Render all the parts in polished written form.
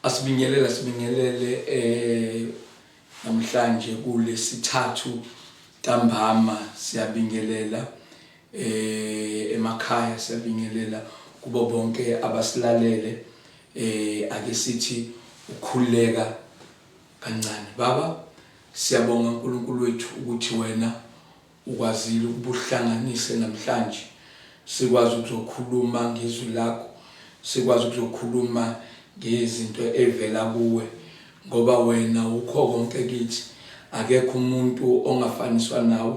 Asibingelele sibingelele namhlanje kulesithathu ntambama, siyabingelela emakhaya, siyabingelela kubo bonke abasilalele. Ake sithi ukhuleka kancane. Baba, siyabonga uNkulunkulu wethu ukuthi wena ukwazile ukuba uhlanganise namhlanje, sikwazi ukuzokhuluma ngezwi lakho, sikwazi ukuzokhuluma ngezinto evela kuwe, ngoba wena ukho konke kithi. Akekho umuntu ongafaniswa nawe,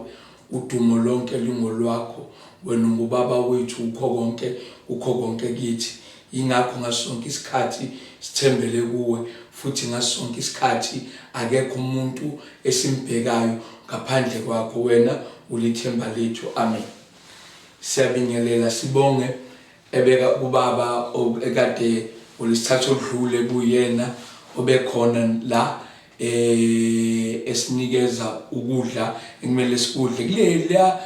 udumo lonke lingolwakho. Wena ungubaba wethu, ukho konke, ukho konke kithi. Yingakho ngaso sonke isikhathi sithembele kuwe, futhi ngaso sonke isikhathi akekho umuntu esimbhekayo ngaphandle kwakho. Wena ulithemba lethu. Amen. Siyabingelela, sibonge ebeka kubaba ekade ngolwesithathu oludlule kuyena obekhona la esinikeza ukudla ekumele sikudle kuleliya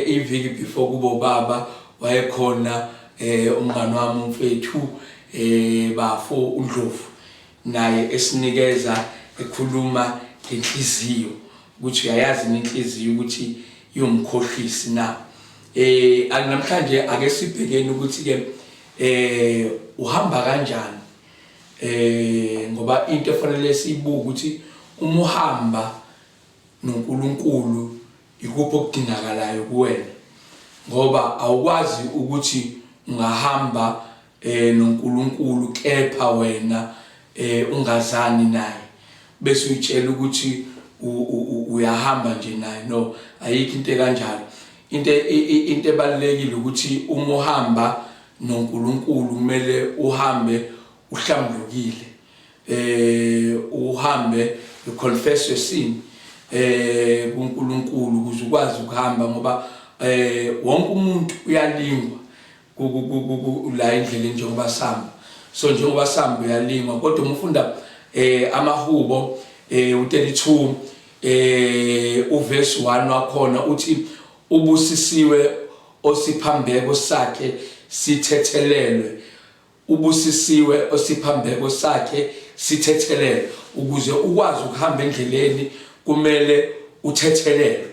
iviki before kubo baba wayekhona umngani wami umfethu bafo uNdlovu, naye esinikeza ekhuluma ngenhliziyo ukuthi uyayazi inhliziyo ukuthi iwumkhohlisi na. Namhlanje ake sibhekeni ukuthi ke uhamba kanjani, ngoba into efanele siyibuke ukuthi uma uhamba noNkulunkulu ikuphi okudingakalayo kuwena, ngoba awukwazi ukuthi ungahamba noNkulunkulu kepha wena ungazani naye bese uyitshela ukuthi uyahamba nje naye. No, ayikho into ekanjalo. Into ebalulekile ukuthi uma uhamba noNkulunkulu kumele uhambe uhlambulukile, uhambe you confess your sin kuNkulunkulu ukuze ukwazi ukuhamba, ngoba wonke umuntu uyalingwa la endleleni njengoba sihamba. So njengoba sihamba uyalingwa, kodwa uma ufunda amahubo u32 uverse 1 wakhona uthi ubusisiwe osiphambeko sakhe sithethelelwe, ubusisiwe osiphambeko sakhe sithethelelwe. Ukuze ukwazi ukuhamba endleleni kumele uthethelelwe,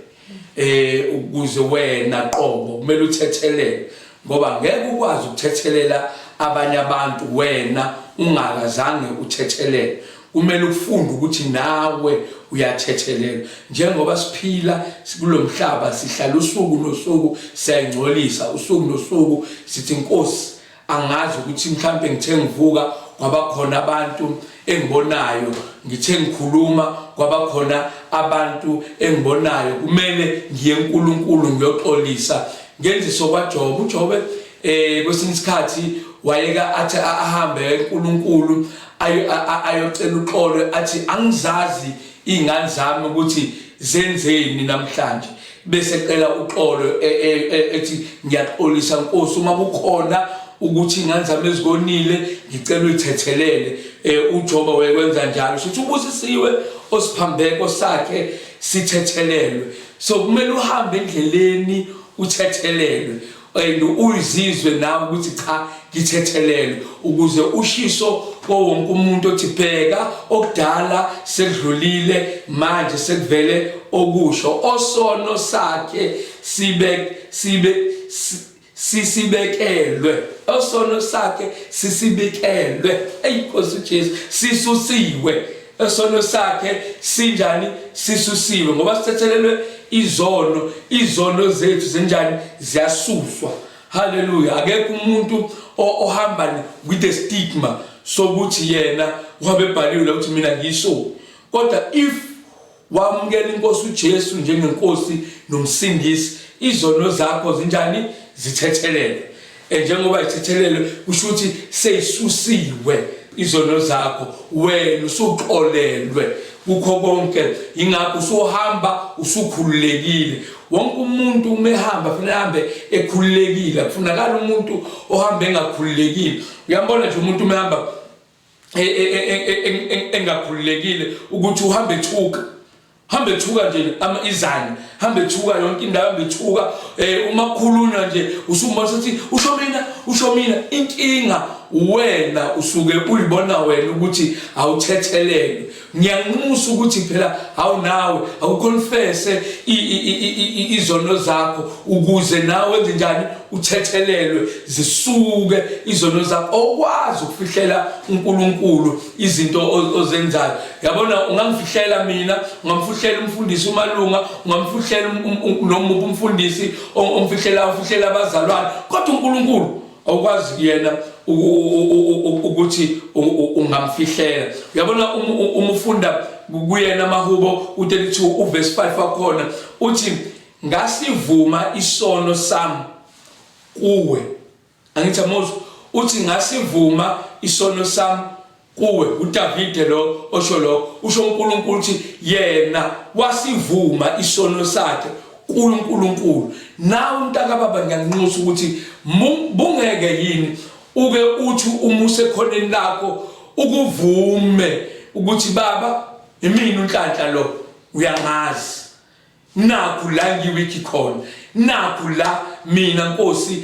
ukuze wena qobo kumele uthethelelwe, ngoba ngeke ukwazi ukuthethelela abanye abantu wena ungakazange uthethelelwe. Kumele ufunde ukuthi nawe uyathethelelwa. Njengoba siphila kulomhlaba sihlala usuku nosuku siyayingcolisa, usuku nosuku sithi Nkosi angazi ukuthi mhlambe ngithe ngivuka kwaba khona abantu engibonayo, ngithe ngikhuluma kwaba khona abantu engibonayo, kumele ngiye eNkulunkulu ngiyoxolisa. Ngenziso kwaJobe, uJobe kwesinye isikhathi wayeka athi ahambe eNkulunkulu ayocela uxolo, athi angizazi iy'ngane zami ukuthi zenzeni namhlanje, bese cela uxolo ethi ngiyaxolisa Nkosi uma kukhona ukuthi ingane zami ezikonile, ngicela uyithethelele. UJoba wayekwenza njalo. Sithi ubusisiwe osiphambeko sakhe sithethelelwe. So kumele uhambe endleleni uthethelelwe and uyizizwe nawe ukuthi cha ngithethelelwe, ukuze ushiso kowonke umuntu othi bheka okudala sekudlulile, manje sekuvele okusho osono sakhe sibe sibe sisibekelwe, osono sakhe sisibekelwe. Eyi Nkosi uJesu, sisusiwe esono sakhe. Sinjani? Sisusiwe, ngoba sithethelelwe izono. Izono zethu zinjani? Ziyasuswa. Haleluya. Akekho umuntu ohamba with a stigma sokuthi yena wabe ebhaliwe ukuthi mina ngiyiso, kodwa if wamukela inkosi uJesu njengenkosi nomsindisi, izono zakho zinjani? Zithethelelwe. Njengoba zithethelelwe kusho ukuthi seyisusiwe izono zakho, wena usuxolelwe kukho konke, ingakho usuhamba usukhululekile. Wonke umuntu uma ehamba kufanele ahambe ekhululekile, akufunakala umuntu ohambe engakhululekile. Uyambona nje umuntu uma ehamba engakhululekile ukuthi uhambe ethuka, hambe ethuka nje ama izanya, hambe ethuka yonke indawo, hambe ethuka uma kukhulunywa nje usumbona ukuthi usho mina, usho mina. Inkinga Wena usuke uyibona wena ukuthi awuthethelelwe. Ngiyanxusa ukuthi phela awunawe awuconfesse izono zakho ukuze nawe wenze njani, uthethelelwe, zisuke izono zakho. Okwazi ukufihlela uNkulunkulu izinto ozenzayo. Yabona, ungangifihlela mina, ungamfihlela umfundisi uMalunga, ungamfihlela noma umfundisi omfihlela, ufihlela abazalwane, kodwa uNkulunkulu awukwazi kuyena ukuthi ungamfihlela. Uyabona, uma ufunda kuyena amahubo u32 uverse 5 wakhona uthi, "Ngasivuma isono sami kuwe." Angithi amuzwa, uthi, "Ngasivuma isono sami kuwe." uDavide lo osho lo, usho uNkulunkulu uthi yena wasivuma isono sakhe kuNkulunkulu. Nawe mntaka baba, ngiyanxusa ukuthi bungeke yini uke uthi uma usekhoneni lakho ukuvume ukuthi, "Baba, imina uNhlanhla lo, uyangazi, nakhu la ngiwiki khona, nakhu la mina Nkosi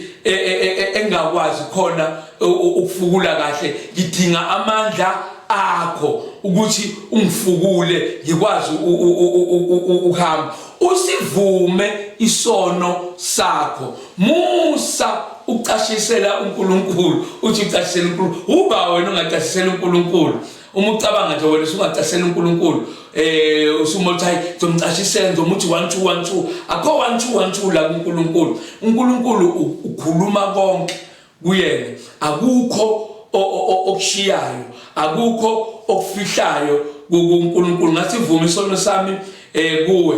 engakwazi khona ukufukula kahle, ngidinga amandla akho ukuthi ungifukule ngikwazi ukuhamba." Usivume isono sakho. Musa ucashisela uNkulunkulu. Uthi ucashisela uNkulunkulu, uba wena ungacashisela uNkulunkulu? Uma ucabanga nje wena usungacashisela uNkulunkulu, usumothi, "Hayi, ngizomcashisela, ngizomuthi 1 2 1 2." Akho 1 2 1 2 la kuNkulunkulu. UNkulunkulu ukhuluma konke kuyena, akukho okushiyayo, akukho okufihlayo kuNkulunkulu. "Ngasivuma isono sami kuwe,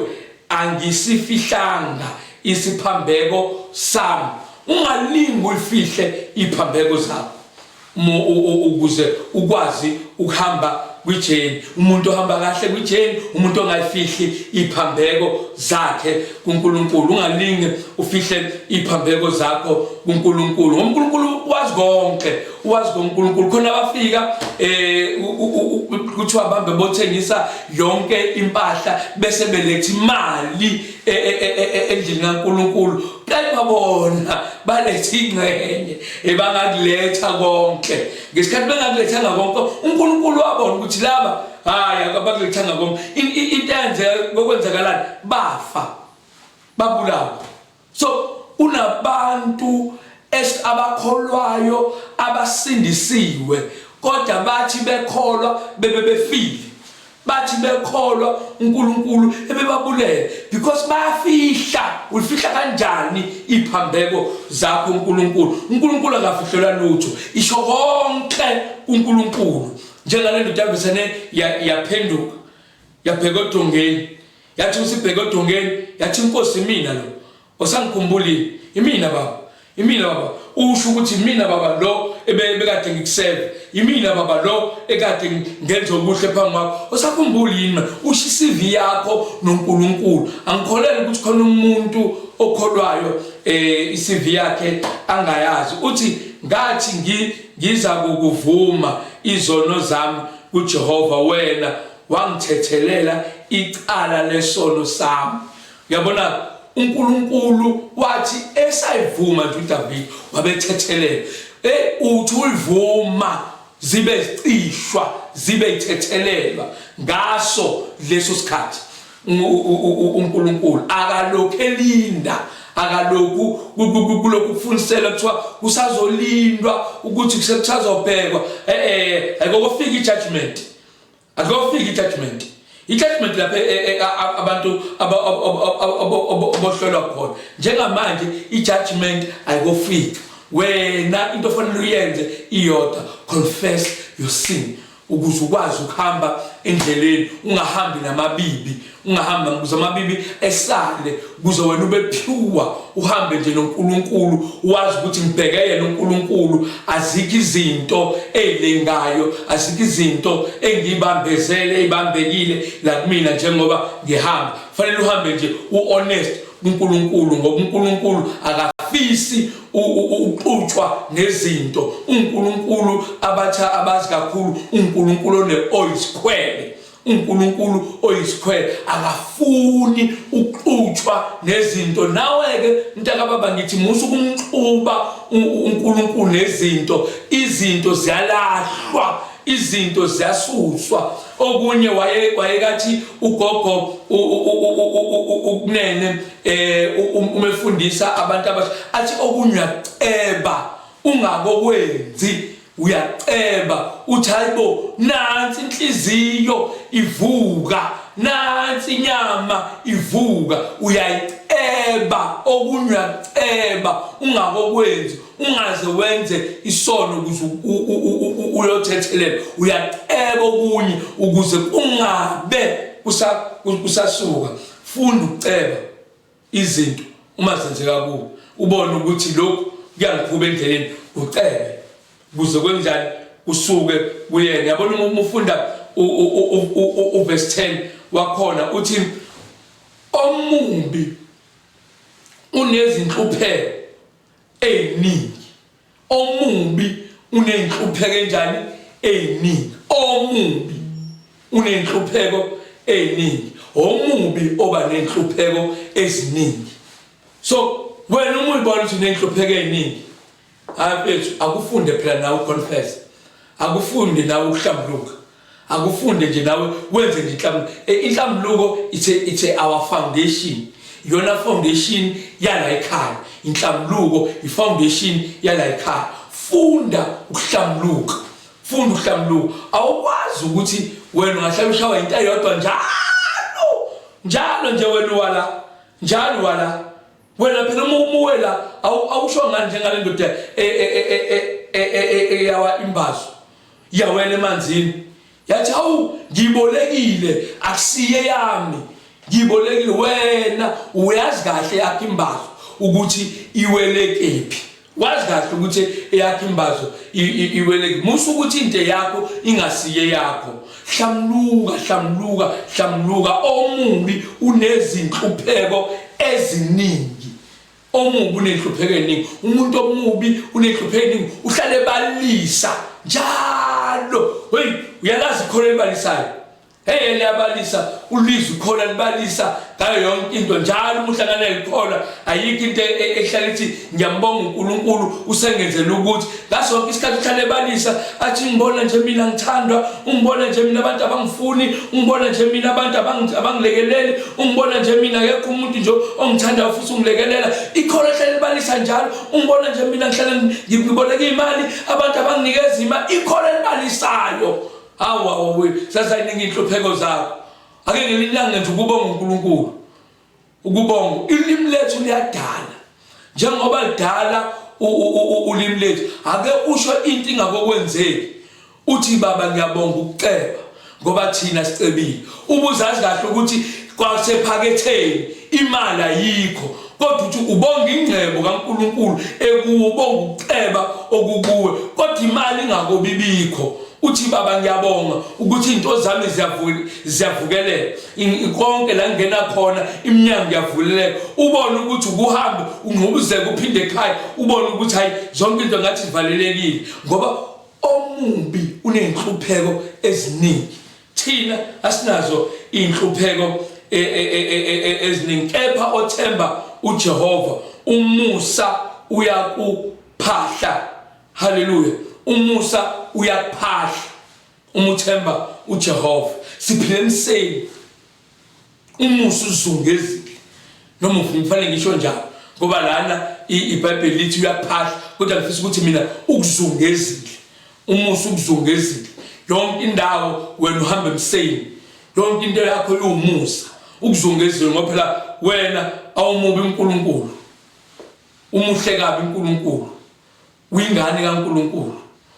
angisifihlanga isiphambeko sami." Ungalingi ulifihle iphambeko zakho ukuze ukwazi ukuhamba kwijeni. Umuntu ohamba kahle kwijeni umuntu ongayifihli iphambeko zakhe kuNkulunkulu. Ungalinge ufihle iphambeko zakho kuNkulunkulu, ngoba uNkulunkulu wazi konke, wazi ngoNkulunkulu. Khona bafika kuthiwa bambe bothengisa yonke impahla bese beletha imali endlini kaNkulunkulu, kepha bona baletha ingxenye, ebangakuletha konke. Ngesikhathi bengakulethanga konke, uNkulunkulu wabona ukuthi laba, hayi, abakulethanga konke. Into eyenzeka, kokwenzakalani? Bafa, babulawa. So kunabantu abakholwayo, abasindisiwe, kodwa bathi bekholwa bebe befile, bathi bekholwa uNkulunkulu ebebabulele, because bayafihla. Ulifihla kanjani iphambeko zakho uNkulunkulu? UNkulunkulu akafihlelwa lutho. Isho konke uNkulunkulu. Njengale ndoda yavesane yaphenduka, yabheka odongeni, yathi usibheka odongeni, yathi, "Inkosi, mina lo, osangikhumbulile? Imina baba, imina baba." Usho ukuthi, "Imina baba lo ebekade ngikuseve, imina baba lo ekade ngenza okuhle phambi kwakho, osakhumbuli yini?" Usho iCV yakho noNkulunkulu. Angikholelwa ukuthi khona umuntu okholwayo iCV yakhe angayazi. Uthi, "Ngathi ngiza kukuvuma izono zami kuJehova, wena wangithethelela icala lesono sami." Uyabona, uNkulunkulu wathi esayivuma nje uDavid, wabethethelela. Uthi ulivuma, zibe zicishwa, zibe ithethelelwa ngaso leso sikhathi. uNkulunkulu akalokhu elinda, akalokhu kulokhu kufunisela kuthiwa kusazolindwa ukuthi kusazobhekwa. Ayikokofika i-judgment, akuyofika i-judgment. I-judgment lapha abantu abohlolwa khona. Njengamanje i-judgment ayikofika. Wena into ofanele uyenze iyodwa: confess your sin, ukuze ukwazi ukuhamba endleleni, ungahambi namabibi, ungahambi ukuze amabibi esale, ukuze wena ube pure, uhambe nje noNkulunkulu, wazi ukuthi ngibheke yena uNkulunkulu. Azikho izinto ezilengayo, azikho izinto engibambezele ezibambekile la kumina njengoba ngihamba. Fanele uhambe nje uhonest kuNkulunkulu, ngoba uNkulunkulu akafisi uxutshwa nezinto. uNkulunkulu abatha abazi kakhulu, uNkulunkulu one oil sikhwele. uNkulunkulu oyisikhwele akafuni ukuxutshwa nezinto. Nawe-ke mntakababa ngithi musa ukumxuba uNkulunkulu nezinto. Izinto ziyalahlwa, izinto ziyasuswa. Okunye wayekathi ugogo ukunene umefundisa abantu abasha athi okunye uyaceba ungakokwenzi, uyaceba uthi hayibo nansi inhliziyo ivuka, nansi inyama ivuka. Uyayiceba okunye uyaceba ungakokwenzi, ungaze wenze isono ukuze uyothethelela. Uyaceba okunye ukuze kungabe kusasuka. Funda ukuceba izinto uma zenzeka kuwe, ubone ukuthi lokhu kuyangikhuba endleleni, ucebe kuze kwenjani kusuke kuyena. Yabona uma ufunda uverse 10 wakhona uthi omubi unezinhlupheko eziningi. Omubi unenhlupheko enjani? Eziningi. Omubi unenhlupheko eziningi. Omubi oba nenhlupheko eziningi. So wena uma uyibona ukuthi unenhlupheko eziningi, hayi mfethu, akufunde phela nawe uconfess, akufunde nawe ukuhlambuluka, akufunde nje nawe wenze nje inhlambuluko. Inhlambuluko it's our foundation, iyona foundation yala ekhaya. Inhlambuluko i-foundation yala ekhaya. Funda ukuhlambuluka, funda ukuhlambuluka. Awukwazi ukuthi wena ungahlala ushawa into eyodwa njalo njalo nje, wena wala njalo wala wena phela uma umuwela awusho ngani njengale ndoda eyawa imbazo yawela emanzini yathi hawu ngibolekile, akusiye yami, ngibolekile. Wena uyazi kahle yakho imbazo ukuthi iwele kephi, wazi kahle ukuthi eyakho imbazo iwele. Musa ukuthi into yakho ingasiye yakho. Hlamluka, hlamluka, hlamluka. Omubi unezinhlupheko eziningi. Omubi unenhlupheko eningi. Umuntu omubi unenhlupheko eningi, uhlale ebalisa njalo. Hey, uyalazi ikhono elibalisayo? Hey, liyabalisa ulizwe ikhola, libalisa ngayo yonke into njalo. Uma uhlangana likhola, ayikho into ehlala ithi ngiyambonga uNkulunkulu usengenzela ukuthi. Ngaso sonke isikhathi uhlale ebalisa athi ngibona nje mina ngithandwa, ungibona nje mina abantu abangifuni, ungibona nje mina abantu abangilekeleli, ungibona nje mina akekho umuntu nje ongithandayo futhi ungilekelela. Ikhola ehlale libalisa njalo. Ungibona nje mina ngihlale ngiboleka imali, abantu abanginikeza imali. Ikhola elibalisayo. Hawu, hawu, sasayiningi inhlupheko zakho. Ake ngelinye ilanga nje ukubonga uNkulunkulu, ukubonga. Ilimi lethu liyadala, njengoba lidala ulimi lethu. Ake usho into ingakokwenzeki, uthi baba ngiyabonga ukuceba ngoba thina sicebile. Ubuzazi kahle ukuthi kwasephaketheni imali ayikho, kodwa uthi ubonga ingcebo kaNkulunkulu ekuwo, ubonga ukuceba okukuwe kodwa imali ingakobibikho. Uthi baba ngiyabonga ukuthi izinto zami ziyavukeleka konke la ngena khona iminyango iyavuleleka. Ubone ukuthi ukuhambe ungqubuzeke uphinde ekhaya, ubone ukuthi hayi zonke into ngathi zivalelekile, ngoba omubi unenhlupheko eziningi. Thina asinazo inhlupheko eziningi, kepha othemba uJehova umusa uyakuphahla. Haleluya, umusa uyakuphahla uma uthemba uJehova. Siphila emseni, umusa uzungezile, noma ufuna kufanele ngisho njalo, ngoba lana iBhayibheli lithi uyaphahla, kodwa ngifisa ukuthi mina ukuzungezile, umusa ukuzungezile yonke indawo. Wena uhamba emseni, yonke into yakho iwumusa ukuzungezile, ngoba phela wena awumubi uNkulunkulu, umuhle kabi uNkulunkulu, uyingane kaNkulunkulu,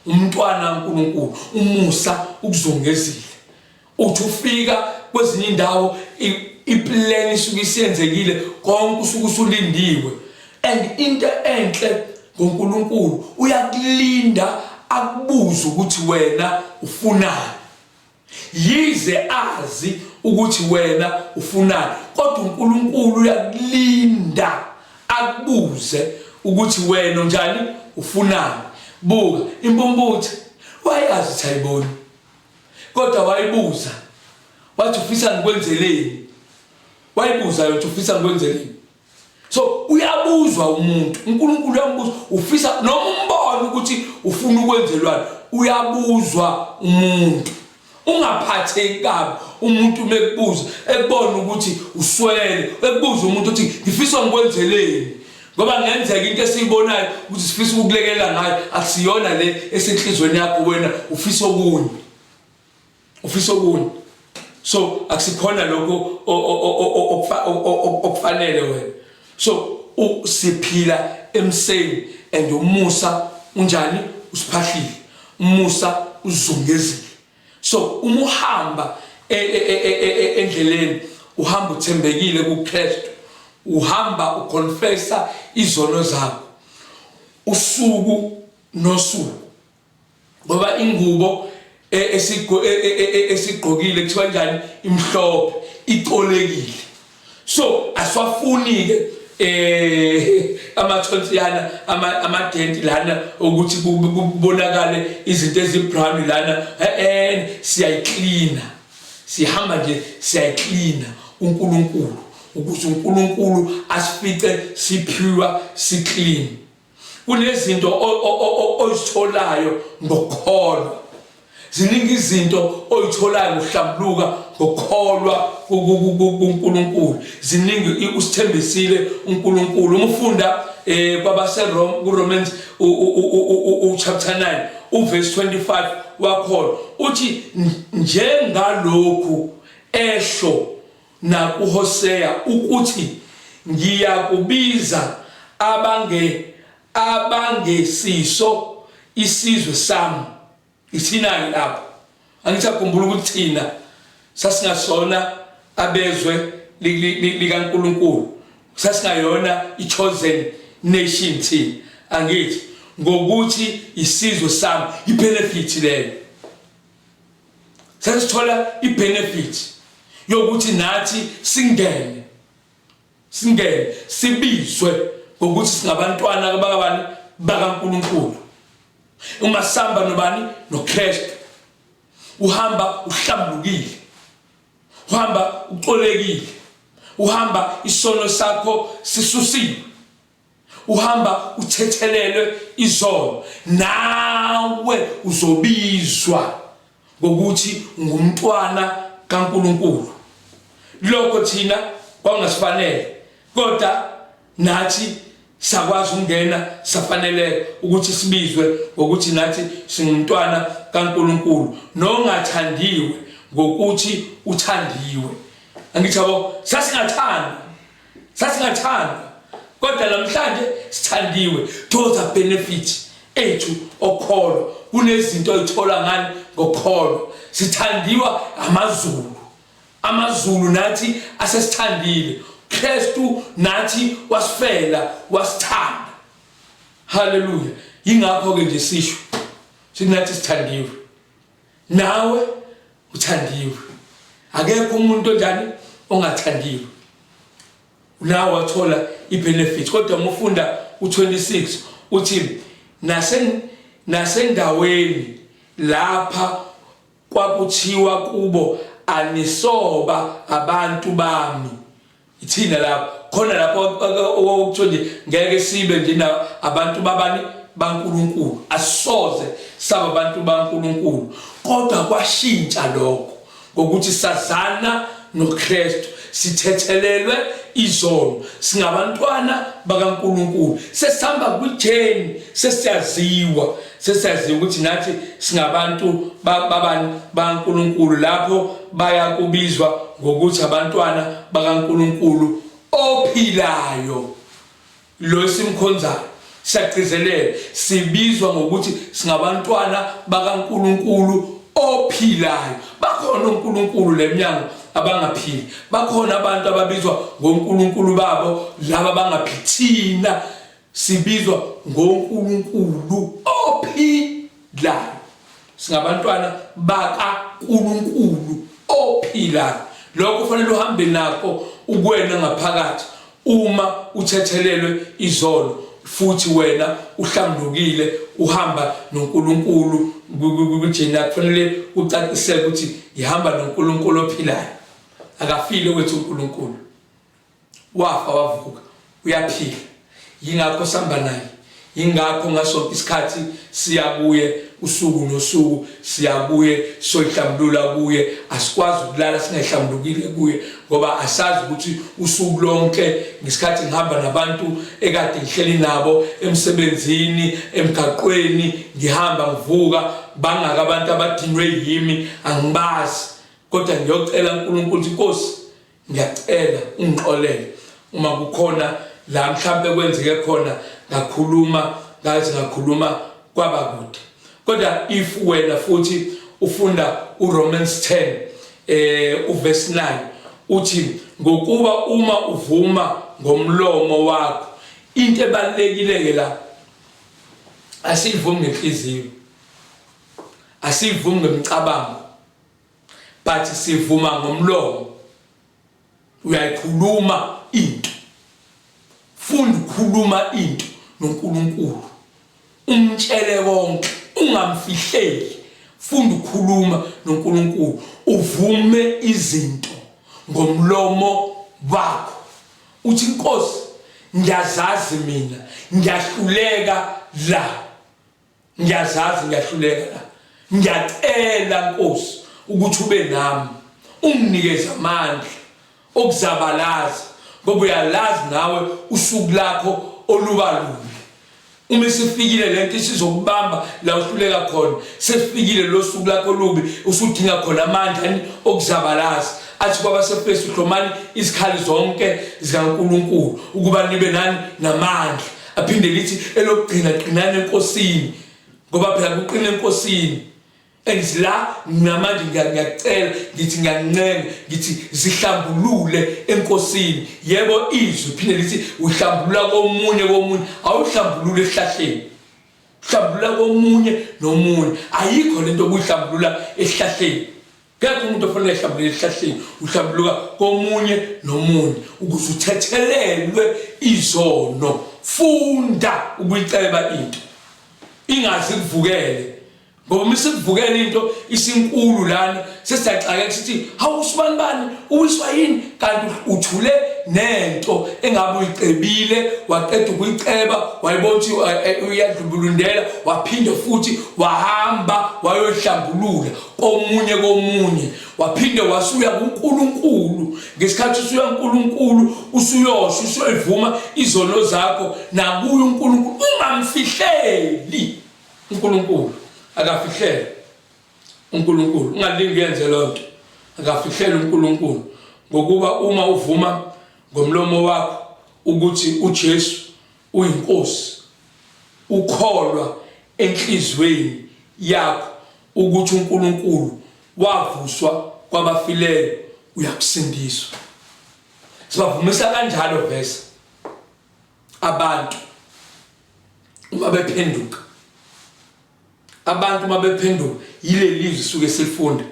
umntwana kaNkulunkulu, umusa ukuzungezile. Uthi ufika kwezinye indawo iplan isuke isiyenzekile konke, usuke usulindiwe. And into enhle ngoNkulunkulu, uyakulinda akubuze ukuthi wena ufunani. Yize azi ukuthi wena ufunani, kodwa uNkulunkulu uyakulinda akubuze ukuthi wena unjani, ufunani. Buka impumputhe, wayazi ukuthi ayiboni, kodwa wayibuza. Wathi ufisa ngikwenzeleni? Wayibuza yona ufisa ngikwenzeleni? So uyabuzwa umuntu, uNkulunkulu uyambuza ufisa noma umbona ukuthi ufuna ukwenzelwani, uyabuzwa umuntu. Ungaphatheki kabi umuntu mekubuza ekubona ukuthi uswele, ekubuza umuntu ukuthi ngifisa ngikwenzeleni. Ngoba kungenzeka into esiyibonayo ukuthi sifisa ukukulekelela ngayo akusiyona le esenhlizweni yakho wena ufisa okunye. Ufisa okunye. So akusikhona lokho okufanele wena. So siphila emseni and umusa unjani usiphahlile. Umusa uzungezile. So uma uhamba e, e, e, endleleni uhamba uthembekile kuKristu. Uhamba uconfessa izono zakho. Usuku nosuku. Ngoba ingubo esigqokile kuthiwa njani imhlophe icolekile. So aswafuni ke amathonsiyana amadenti lana ukuthi kubonakale izinto ezibrown lana siyayiklina sihamba nje siyayiklina uNkulunkulu ukuze uNkulunkulu asifice sipure siclean. Kunezinto oyitholayo ngokukholwa. Ziningi izinto oyitholayo ngokuhlambuluka ngokukholwa kuNkulunkulu. Ziningi usithembisile uNkulunkulu. Uma ufunda kwabaseRome kuRomans uchapter 9 uverse 25 wakhona uthi njengalokhu esho nakuHoseya ukuthi ngiyakubiza abange abangesiso isizwe sami. Ithina-ke lapho angithi akhumbula ukuthi thina sasingasona abezwe likaNkulunkulu, sasingayona i-chosen nation thina, angithi ngokuthi isizwe sami, i-benefit leyo sesithola i-benefit yokuthi nathi singene singene sibizwe ngokuthi singabantwana bakabani bakaNkulunkulu. Uma sihamba nobani noKristu, uhamba uhlambulukile, uhamba uxolekile, uhamba isono sakho sisusiwe, uhamba uthethelelwe izono, nawe uzobizwa ngokuthi ngumntwana kaNkulunkulu. Lokho thina kwangasifanele, kodwa nathi sakwazi ukungena safanele ukuthi sibizwe ngokuthi nathi singumntwana kaNkulunkulu, nongathandiwe ngokuthi uthandiwe. Angithi yabo, sasingathandwa, sasingathandwa, kodwa namhlanje sithandiwe. Those are benefits ethu okholwa. Kunezinto oyithola ngani ngokholwa. Sithandiwa amazulu, amazulu nathi asesithandile. Kristu nathi wasifela, wasithanda. Haleluya. Yingakho ke nje sisho sinathi sithandiwe, nawe uthandiwe. Akekho umuntu onjani ongathandiwe. Nawe wathola ibenefit. Kodwa uma ufunda u26 uthi nasendaweni lapha kwakuthiwa kubo anisoba abantu bami. Ithina lapho khona lapho okuthiwa nje ngeke sibe nje abantu babani baNkulunkulu, asoze saba abantu baNkulunkulu. Kodwa kwashintsha lokho ngokuthi sazana noKristu, sithethelelwe izono, singabantwana bakaNkulunkulu, sesihamba kwijeni, sesiyaziwa, sesiyaziwa ukuthi nathi singabantu babani baNkulunkulu. Lapho bayakubizwa ngokuthi abantwana bakaNkulunkulu ophilayo, lo esimkhonzayo. Siyagcizelela, sibizwa ngokuthi singabantwana bakaNkulunkulu ophilayo. Bakhona oNkulunkulu leminyango abangaphili, bakhona abantu ababizwa ngoNkulunkulu babo laba bangaphili. Thina sibizwa ngoNkulunkulu ophilayo, singabantwana bakaNkulunkulu ophilayo. Lokho kufanele uhambe nakho ukwena ngaphakathi uma uthethelelwe izono. Futhi wena uhlambulukile, uhamba noNkulunkulu kujena, kufanele ucaciseke ukuthi ngihamba noNkulunkulu ophilayo, akafile wethu uNkulunkulu. Wafa wavuka, uyaphila. Yingakho sihamba naye, yingakho ngasonke isikhathi siya kuye, usuku nosuku siya kuye, soyihlambulula kuye. Asikwazi ukulala singahlambulukile kuye, ngoba asazi ukuthi usuku lonke ngesikhathi ngihamba nabantu ekade ngihleli nabo emsebenzini, emgaqweni, ngihamba ngivuka, bangaka abantu abadinwe yimi, angibazi, kodwa ngiyocela uNkulunkulu ukuthi, Nkosi, ngiyacela ungixolele uma kukhona la mhlampe kwenzeke khona ngakhuluma, ngazi ngakhuluma kwaba kude. Kodwa if wena futhi ufunda uRomans 10 uverse 9, uthi, "Ngokuba uma uvuma ngomlomo wakho." Into ebalekile ke la, asivumi ngenhliziyo, asivumi ngemicabango, but sivuma ngomlomo. Uyayikhuluma into, funda ukukhuluma into noNkulunkulu, umtshele konke, ungamfihleli. Funda ukukhuluma noNkulunkulu, uvume izinto ngomlomo wakho, uthi, "Inkosi, ngiyazazi mina ngiyahluleka la, ngiyazazi ngiyahluleka la. Ngiyacela, Nkosi, ukuthi ube nami, unginikeze amandla okuzabalaza," ngoba uyalazi nawe usuku lakho oluba lubi. Uma isifikile lento isizokubamba la uhluleka khona, sesifikile lo suku lakho olubi, usudinga khona amandla okuzabalaza. Athi kwabaseFesu, "Hlomani izikhali zonke zikaNkulunkulu ukuba nibe nani namandla." Aphinde lithi elokugcina, "Qinani enkosini," ngoba phela kuqina enkosini. And la namanje ngiyacela, ngithi ngiyancenga, ngithi zihlambulule enkosini. Yebo, izwi phinde lithi uhlambulula komunye komunye, awuhlambulule esihlahleni, uhlambulula komunye nomunye. Ayikho lento okuyihlambulula esihlahleni. Kekho umuntu ofanele ehlambulule esihlahleni. Uhlambuluka komunye nomunye ukuze uthethelelwe izono. Funda ukuyiceba into, ingazi kuvukele, ngoba uma isikuvukela into isinkulu lana, sesiyaxakeka, sithi, "Hawu, usibani bani uwiswa yini?" Kanti uthule nento engabe uyicebile, waqeda ukuyiceba, wayibona ukuthi uyadlubulundela, waphinde futhi wahamba wayoyihlambulula komunye komunye, waphinde wasuya kuNkulunkulu. Ngesikhathi usuya kuNkulunkulu, usuyosho, usuyoyivuma izono zakho nakuye uNkulunkulu, ungamfihleli uNkulunkulu. Akafihlele uNkulunkulu, ungalingi yenze lonto, akafihlele uNkulunkulu. "Ngokuba uma uvuma ngomlomo wakho ukuthi uJesu uyinkosi, ukholwa enhlizweni yakho ukuthi uNkulunkulu wavuswa kwabafileyo, uyakusindiswa." Sibavumisa kanjalo vese abantu uma bephenduka. Abantu uma bephenduka, yileli lizwi suke silifunda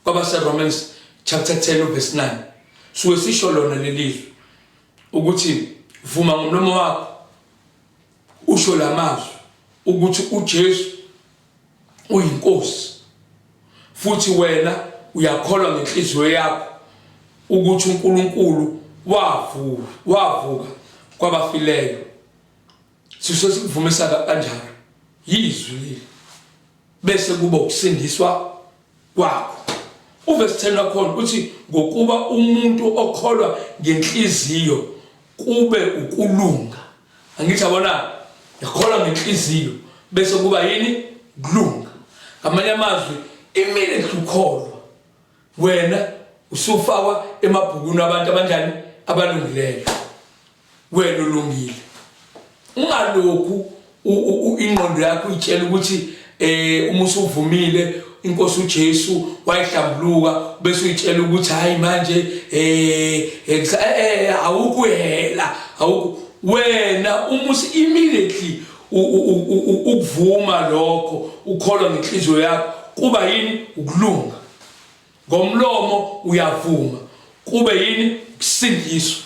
kwabase Romans chapter 10 verse 9, suke sisho lona lelizwi ukuthi vuma ngomlomo wakho, usho lamazwi ukuthi uJesu uyinkosi, futhi wena uyakholwa ngenhliziyo yakho ukuthi uNkulunkulu wavuka wavuka kwabafileyo. Sisuke sikuvumisa kanjalo, yizwi leli, bese kuba ukusindiswa kwakho. Uverse 10 wakhona uthi, "Ngokuba umuntu okholwa ngenhliziyo kube ukulunga." Angithi yabona, yakholwa ngenhliziyo bese kuba yini? Kulunga. Ngamanye amazwi, immediately ukholwa, wena usufakwa emabhukwini abantu abanjani? Abalungileyo. Wena ulungile. Ungalokhu ingqondo yakho uyitshela ukuthi uma usuvumile inkosi uJesu wayihlambuluka, bese uyitshela ukuthi, "Hayi, manje awukuhela, awukho." Wena uma immediately ukuvuma lokho, ukholwa ngenhliziyo yakho, kuba yini? Ukulunga. Ngomlomo uyavuma, kube yini? Ukusindiswa.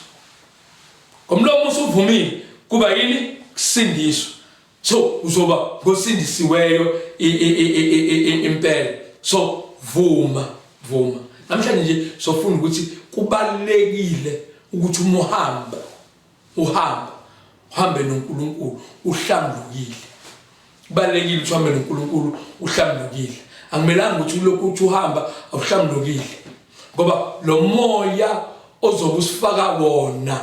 Ngomlomo usuvumile, kuba yini? Kusindiswa. So uzoba ngosindisiweyo impela. So vuma, vuma. Namhlanje nje sofunda ukuthi kubalekile ukuthi uma uhamba, uhamba, uhambe noNkulunkulu uhlambulukile. Kubalekile ukuthi uhambe noNkulunkulu uhlambulukile. Akumelanga ukuthi ulokhu uthi uhamba awuhlambulukile. Ngoba lo moya ozobe usifaka wona,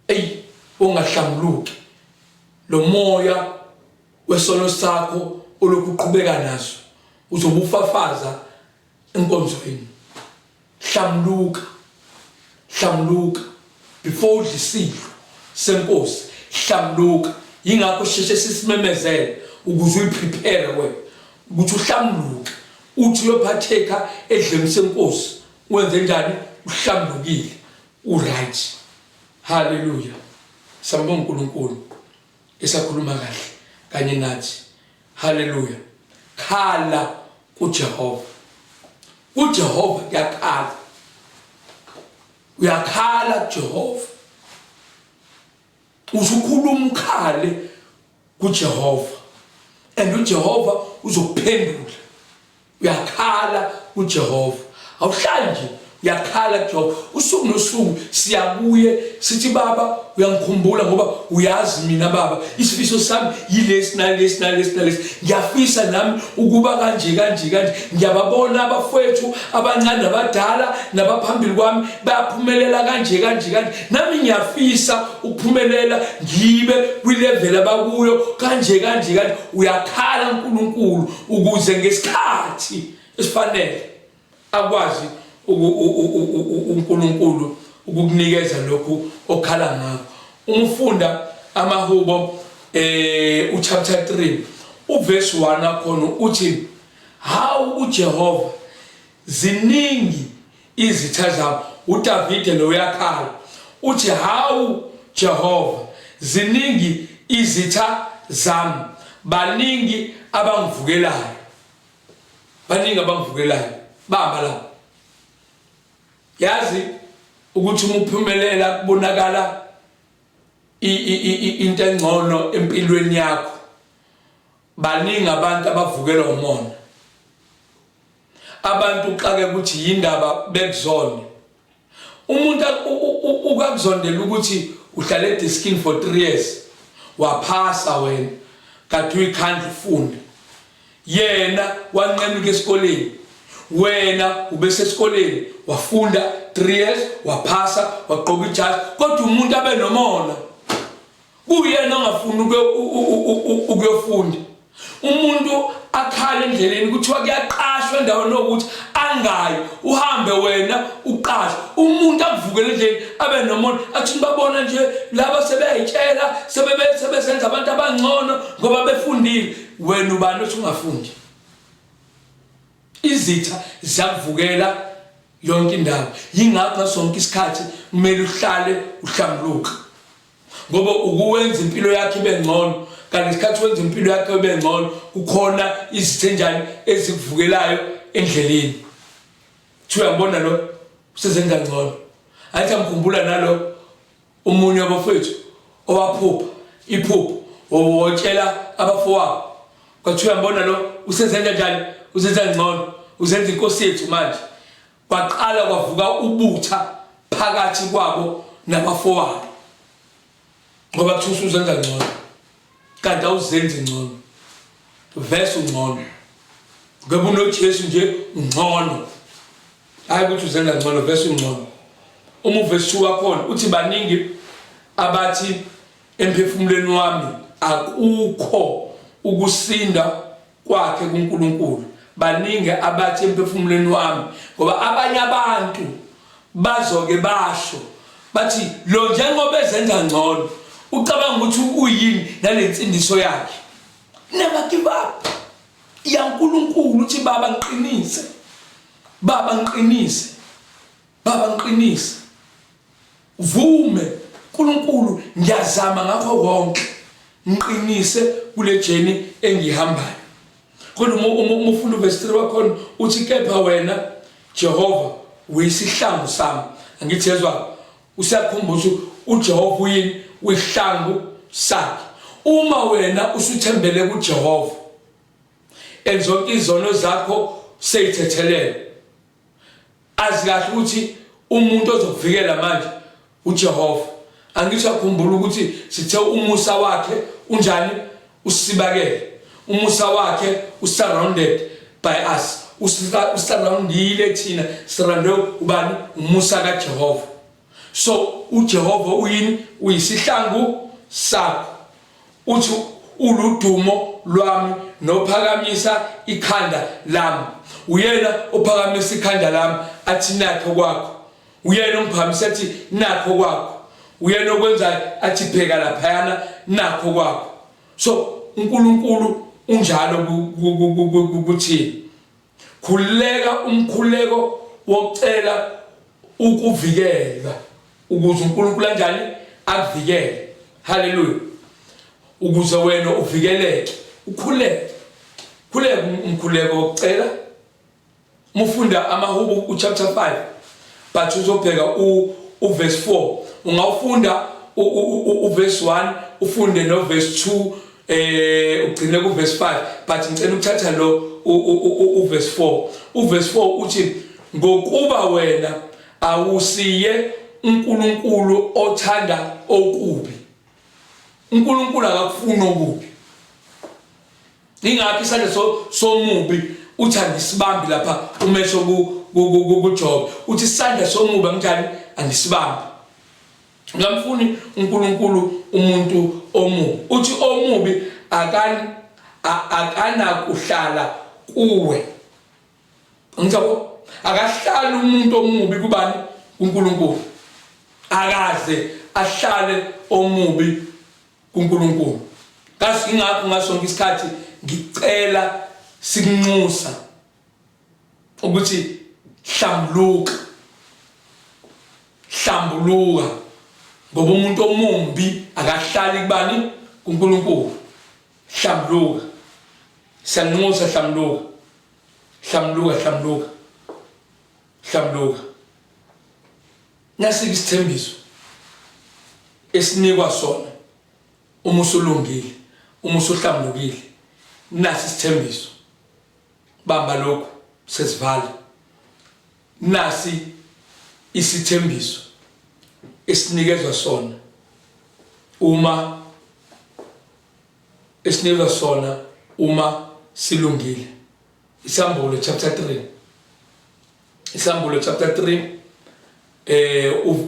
eyi, ungahlambuluki, lo moya wesono sakho olokhu uqhubeka naso uzobe ufafaza enkonzweni. Hlambuluka, hlambuluka before udla isidlo senkosi, hlambuluka. Yingakho sisheshe sisimemezele ukuze uyiprepare wena ukuthi uhlambuluke, uthi uyophatheka edleni senkosi wenze njani? Uhlambulukile, uright. Haleluya, sambonga uNkulunkulu esakhuluma kahle kanye nathi. Haleluya. Khala kuJehova, kuJehova kuyakhala, uyakhala kuJehova, usukhuluma ukhale kuJehova and uJehova uzokuphendula. Uyakhala kuJehova, awuhlali nje, uyakhala kuJehova usuku nosuku. Siyabuye sithi, Baba, uyangikhumbula ngoba uyazi mina Baba, isifiso sami yilesi nalesi nalesi nalesi, ngiyafisa nami ukuba kanje kanje kanje. Ngiyababona abafowethu abancane nabadala nabaphambili kwami bayaphumelela kanje kanje kanje, nami ngiyafisa ukuphumelela ngibe kwilevel abakuyo kanje kanje kanje. Uyakhala uNkulunkulu ukuze ngesikhathi esifanele akwazi uNkulunkulu ukukunikeza lokhu okhala ngakho. Uma ufunda amahubo uchapter 3 uverse 1 akhona uthi, hawu uJehova, ziningi izitha zami. uDavide lo uyakhala, uthi, hawu Jehova, ziningi izitha zami, baningi abangivukelayo, baningi abangivukelayo. Bamba la, yazi ukuthi uma uphumelela kubonakala into engcono empilweni yakho, baningi abantu abavukela umona. Abantu uxake ukuthi yindaba bekuzonde. Umuntu ukakuzondela ukuthi uhlale ediskini for 3 years, waphasa wena kade uyikhandla ufunda, yena wanqenuka esikoleni, wena ubesesikoleni wafunda 3 years, waphasa, wagqoka ijazi, kodwa umuntu abe nomona kuyena ongafuni ukuyofunda. Umuntu akhala endleleni kuthiwa kuyaqashwa endaweni yokuthi angayi, uhambe wena uqashwe. Umuntu akuvukele endleleni abe nomona, athi nibabona nje laba sebeyayitshela, sebesenza abantu abangcono ngoba befundile. Wena ubani othi ungafundi? Izitha ziyakuvukela yonke indawo. Yingakho sonke isikhathi kumele uhlale uhlambuluka, ngoba ukuwenza impilo yakhe ibe ngcono, kanti isikhathi wenza impilo yakhe ibe ngcono kukhona izitha enjani ezikuvukelayo endleleni. Kuthiwa uyambona lo usezenza ngcono. Ayithi amkhumbula nalo omunye wabafowethu owaphupha iphupho, wotshela abafowabo, kwathiwa uyambona lo usezenza njani, uzenza ngcono, uzenza inkosi yethu manje. Kwaqala kwavuka ubutha phakathi kwabo nabafowabo, ngoba kuthiwa usuzenza ngcono, kanti awuzenzi ngcono, vese ungcono ngoba unoJesu nje, ungcono. Hayi ukuthi uzenza ngcono, vese ungcono. Uma uvesi 2 wakhona uthi, baningi abathi emphefumulweni wami, akukho ukusinda kwakhe kuNkulunkulu. Baningi abathi emphefumulweni wami, ngoba abanye abantu bazoke basho bathi, lo njengoba ezenza ngcono ucabanga ukuthi uyini nalensindiso yakhe. Never give up yaNkulunkulu. Uthi, Baba ngiqinise, Baba ngiqinise, Baba ngiqinise. Vume, uNkulunkulu, ngiyazama ngakho konke, ngiqinise kule journey engihambayo. Kodwa uma ufunda uverse 3 wakhona uthi, kepha wena Jehova uyisihlangu sami. Angithi yezwa, usiyakhumbuza uJehova uyini, uyihlangu sakhe. Uma wena usuthembele kuJehova and zonke izono zakho seyithethelele, azi kahle ukuthi umuntu ozokuvikela manje uJehova. Angithi akhumbula ukuthi sithe umusa wakhe unjani? Usibakele. Umusa wakhe usurrounded by us, usurroundile thina, surroundwe ubani? Umusa kaJehova. So uJehova uyini? Uyisihlangu sakho. Uthi uludumo lwami nophakamisa ikhanda lami. Uyena ophakamisa ikhanda lami athi nakho kwakho. Uyena ongiphakamisa athi nakho kwakho. Uyena okwenzayo athi bheka laphayana nakho kwakho. So uNkulunkulu unjalo kuthina. Khuleka umkhuleko wokucela ukuvikelwa ukuze uNkulunkulu anjani akuvikele. Haleluya. Ukuze wena uvikeleke, ukhuleke. Khuleka umkhuleko wokucela. Mufunda amahubo uchapter 5 but uzobheka uverse 4. Ungawufunda uverse 1 ufunde no verse 2 ugcine ku verse 5, but ngicela ukuthatha lo u verse 4. U verse 4 uthi ngokuba wena awusiye uNkulunkulu othanda okubi. uNkulunkulu akakufuni okubi. Ingakho isandla somubi uthi angisibambi lapha umesho kuJob. Uthi isandla somubi anginjani? Angisibambi. Ngamfuni uNkulunkulu umuntu omubi. Uthi omubi akanakuhlala kuwe. Ngicabo akahlali umuntu omubi kubani? KuNkulunkulu. Akaze ahlale omubi kuNkulunkulu. Kasi ingakho ngasonke isikhathi ngicela sikunxusa ukuthi hlambuluka, hlambuluka, ngoba umuntu omumbi akahlali kubani? KuNkulunkulu. Hlambuluka, siyanxusa, hlambuluka, hlambuluka, hlambuluka, hlambuluka. Nasi isithembiso esinikwa sona uma usulungile, uma usuhlambulukile. Nasi isithembiso, bamba lokhu sesivala. Nasi isithembiso esinikezwa sona uma esinikezwa sona uma silungile. Isambulo chapter 3, Isambulo chapter 3,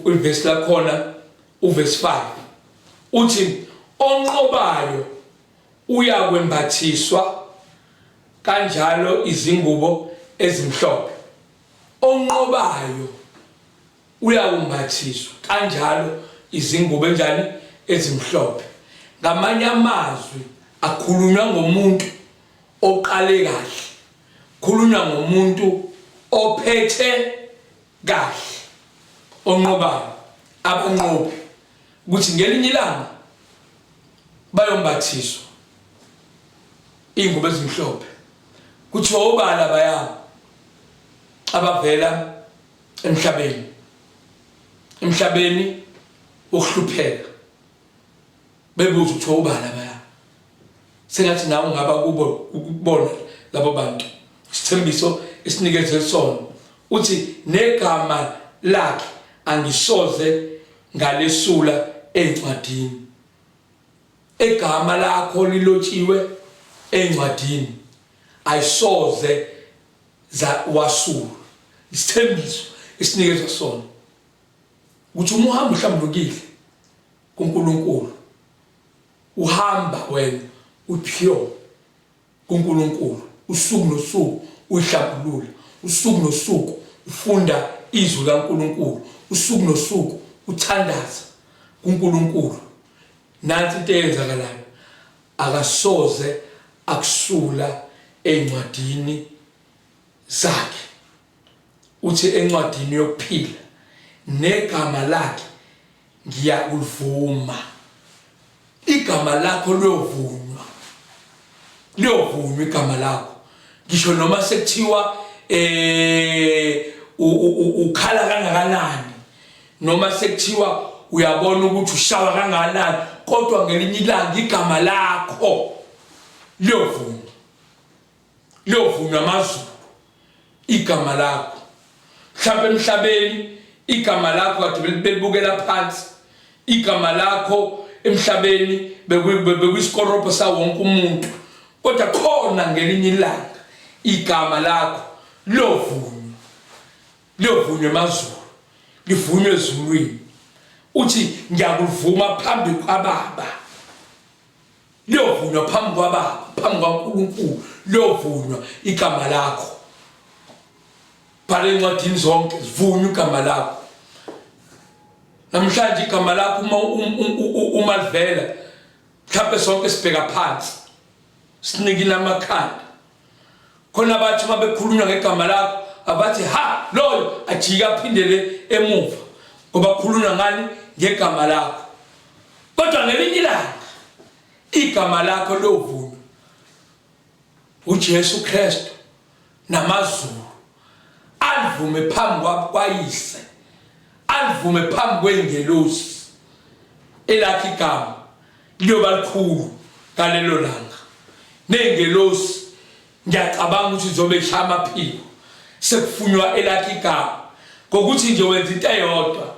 uverse lakhona uverse 5 uthi onqobayo uyakwembathiswa kanjalo izingubo ezimhlophe. Onqobayo uyakumbathiswa kanjalo izingubo enjani? Ezimhlophe. Ngamanye amazwi akhulunywa ngomuntu oqale kahle, khulunywa ngomuntu ophethe kahle, onqobayo, abanqobi, ukuthi ngelinye ilanga bayombathiswa iy'ngubo ezimhlophe. Kuthiwa obala baya abavela emhlabeni, emhlabeni wokuhlupheka, bebuza kuthiwa ubala baya. Sengathi nawe ungaba kubo, ukubona labo bantu. Isithembiso esinikezwe sona uthi negama lakhe angisoze ngalesula encwadini. Egama lakho lilotshiwe encwadini, ayisoze za wasulwa. Isithembiso esinikezwa sona ukuthi uma uhamba uhlambulukile kuNkulunkulu, uhamba wena upure kuNkulunkulu, usuku nosuku uyihlambulula, usuku nosuku ufunda izwi kaNkulunkulu, usuku nosuku uthandaza kuNkulunkulu, nansi into eyenzakalayo, akasoze akusula encwadini zakhe. Uthi encwadini yokuphila negama lakhe ngiyakulivuma. Igama lakho liyovunywa, liyovunywa igama lakho, ngisho noma sekuthiwa ukhala kangakanani, noma sekuthiwa uyabona ukuthi ushawa kangakanani, Kodwa ngelinye ilanga igama lakho liyovuma, liyovunywa amazulu igama lakho. Mhlawumbe emhlabeni igama lakho kade belibukela phansi, igama lakho emhlabeni bekuyisikoropo sawonke umuntu, kodwa khona ngelinye ilanga igama lakho liyovunywa, liyovunywa emazulu, livunywe ezulwini. Uthi ngiyakuvuma phambi kwababa, liyovunywa phambi kwababa, phambi kwaNkulunkulu liyovunywa igama lakho. Bhala encwadini zonke, zivunywe igama lakho. Namhlanje igama lakho uma livela, mhlawumbe sonke sibheka phansi, sinikile amakhanda. Khona bathi uma bekhulunywa ngegama lakho, abathi ha loyo ajike aphindele emuva, ngoba kukhulunywa ngani? Ngegama lakho. Kodwa ngelinye ilanga igama lakho liyovunywa uJesu Kristu namazulu, alivume phambi kwayise, alivume phambi kwengelosi. Elakhe igama liyoba likhulu ngalelo langa, nengelosi ngiyacabanga ukuthi izobe ishaya amaphiko sekufunywa elakhe igama, ngokuthi nje wenza into eyodwa,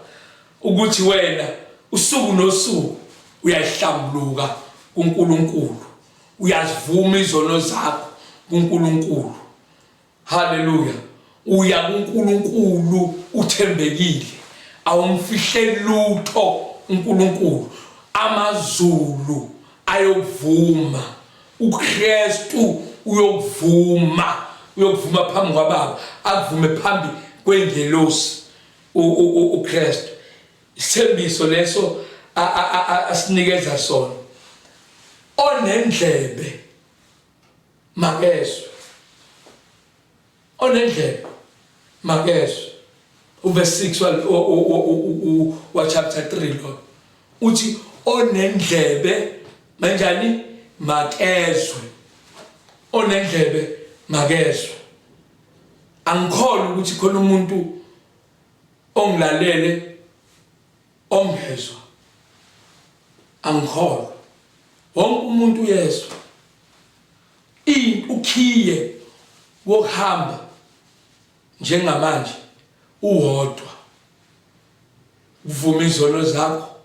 ukuthi wena usuku nosuku uyahlambuluka kuNkulunkulu, uyazivuma izono zakho kuNkulunkulu. Haleluya! Uya kuNkulunkulu uthembekile, awumfihleli lutho uNkulunkulu. Amazulu ayokuvuma, uKristu uyokuvuma, uyokuvuma phambi kwaBaba, akuvume phambi kwengelosi uKristu. Isithembiso leso asinikeza sona. Onendlebe makezwe, onendlebe makezwe. Uverse 6 wa chapter 3 lo uthi onendlebe manjani? Makezwe. Onendlebe makezwe. Angikholwa ukuthi khona umuntu ongilalele ongezwa, angikholwa. Wonke umuntu uyezwa. Ukhiye wokuhamba njengamanje uwodwa, uvuma izono zakho,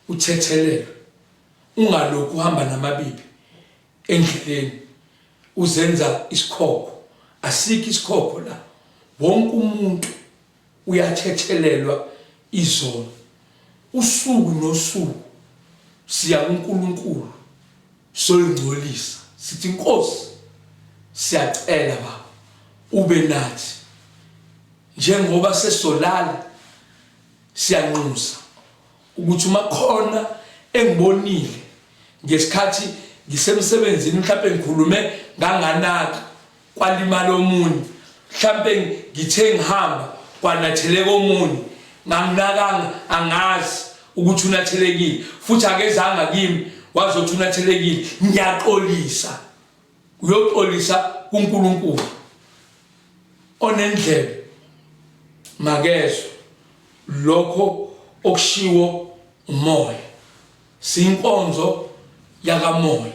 uthethelelwe, ungalokhu uhamba namabibi endleleni uzenza isikhokho. Asikho isikhokho la, wonke umuntu uyathethelelwa izono. Usuku nosuku siya kuNkulunkulu soyingcolisa, sithi Nkosi siyacela Baba ube nathi njengoba sesolala. Siyanxusa ukuthi uma khona engibonile ngesikhathi ngisemsebenzini, mhlawumbe ngikhulume nganganaka kwalimala omunye, mhlawumbe ngithe ngihamba kwanatheleka omunye nganginakanga, angazi ukuthi unathelekile futhi akezanga kimi wazothi unathelekile, ngiyaxolisa. Uyoxolisa kuNkulunkulu. Onendlebe makezwe lokho okushiwo umoya. Siyinkonzo yakamoya,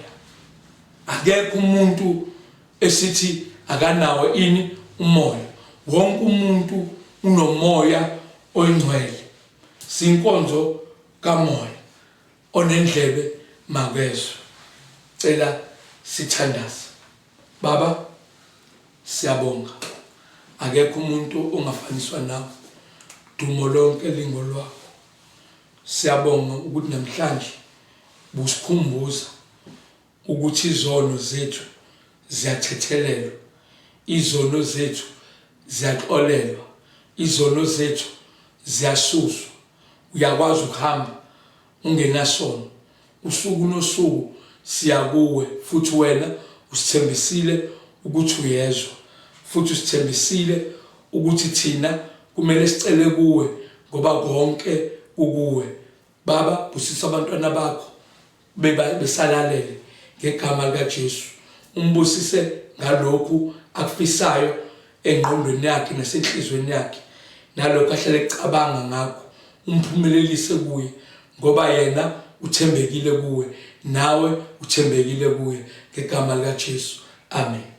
akekho umuntu esithi akanawo ini umoya. Wonke umuntu unomoya oyingcwele. Siyinkonzo kamoya. Onendlebe makezwe. Cela sithandaze. Baba, siyabonga, akekho umuntu ongafaniswa nawe, dumo lonke lingolwakho. Siyabonga ukuthi namhlanje busikhumbuza ukuthi izono zethu ziyathethelelwa, izono zethu ziyaxolelwa, izono zethu ziyasuswa. Uyakwazi ukuhamba ungenasono. Usuku nosuku siya kuwe, futhi wena usithembisile ukuthi uyezwa, futhi usithembisile ukuthi thina kumele sicele kuwe ngoba konke kukuwe. Baba, busisa abantwana bakho besalalele ngegama likaJesu. Umbusise ngalokhu akufisayo engqondweni yakhe nasenhlizweni yakhe, nalokhu ahlale ecabanga ngakho, umphumelelise kuye, ngoba yena uthembekile kuwe, nawe uthembekile kuye, ngegama likaJesu. Amen.